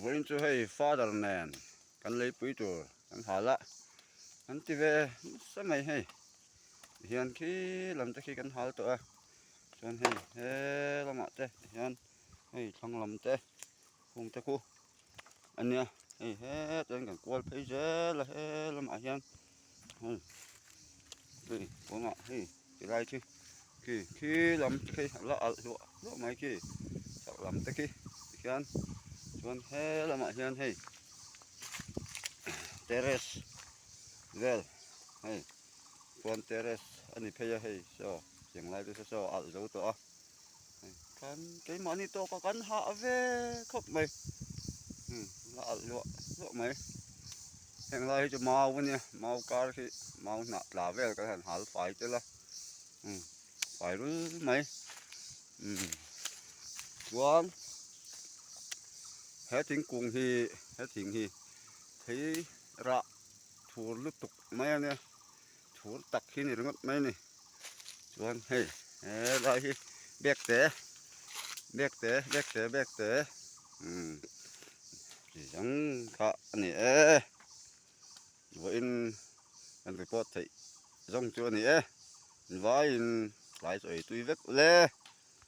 Vawiin chu hei father nen kan leipui tur kan hal a, kan ti ve nasa mai hei. Tihian khi lam te khi kan hal tawh a, chuan hei he lamah te tihian hei thlang lam te hung te khu a nia hei hetah hian kan kual phei zel a he lamah hian hei hei kawngah hei ti lai khi khi khi lam te khi a la alh hluah hluah mai khi chhak lam te khi tikhian chuan he lamah hian hei terrace vel hei chuan terrace a ni phei a hei saw tiang lai te saw a alh zo tawh a. Kan keimahni tawka kan hah ve khawp mai la alh luah luah mai heng lai hi chu mau ania mau kar khi mau hnah tla vel kan han hal fai tel a fai rul mai chuan he thingkung hi he thing hi thei rah thur lutuk mai ania thur tak hi ni ringawt mai a ni. Chuan hei helai hi bag te bag te bag te bag te umm chi dang kha a ni e vawiin kan report theih zawng chu a ni e vaiin tlai chaw ei tui vek ule.